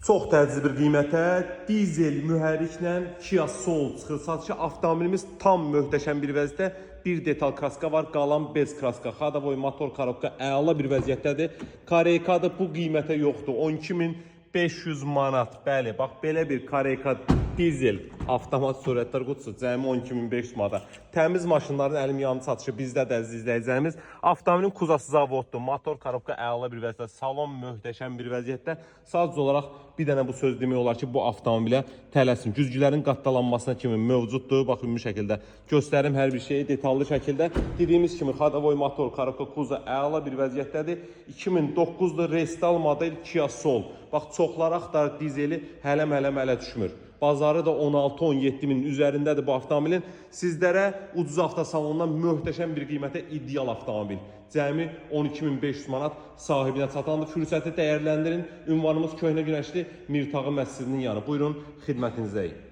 Çox təzə bir qiymətə dizel mühərriklə Kia Soul çıxır satışa. Avtomobilimiz tam möhtəşəm bir vəziyyətdə. Bir detal kraska var, qalan bez kraska. Xadavoy motor korobka əla bir vəziyyətdədir. KRK-da bu qiymətə yoxdur. 12.500 manat. Bəli, bax belə bir KRK dizel avtomat sürətlər qutusu cəmi 12.500 manata. Təmiz maşınların əlim yanı satışı bizdə də əziz izləyicilərimiz. Avtomobilin kuzası zavoddur. Motor korobka əla bir vəziyyətdə, salon möhtəşəm bir vəziyyətdə. Sadəcə olaraq bir dənə bu söz demək olar ki, bu avtomobilə tələsin. Güzgülərin qattalanmasına kimi mövcuddur. Bax ümumi şəkildə göstərim hər bir şeyi detallı şəkildə. Dediyimiz kimi xadavoy motor korobka kuza əla bir vəziyyətdədir. 2009-da Restal model Kia Soul. Bax çoxları axtarır dizeli hələm-hələm ələ düşmür. Bazarı da 16-17 minin üzərindədir bu avtomobilin. Sizlərə ucuz avtosalondan möhtəşəm bir qiymətə ideal avtomobil. Cəmi 12.500 manat sahibinə çatandır. Fürsəti dəyərləndirin. Ünvanımız Köhnə Günəşli Mirtağı məscidinin yanı. Buyurun, xidmətinizdəyik.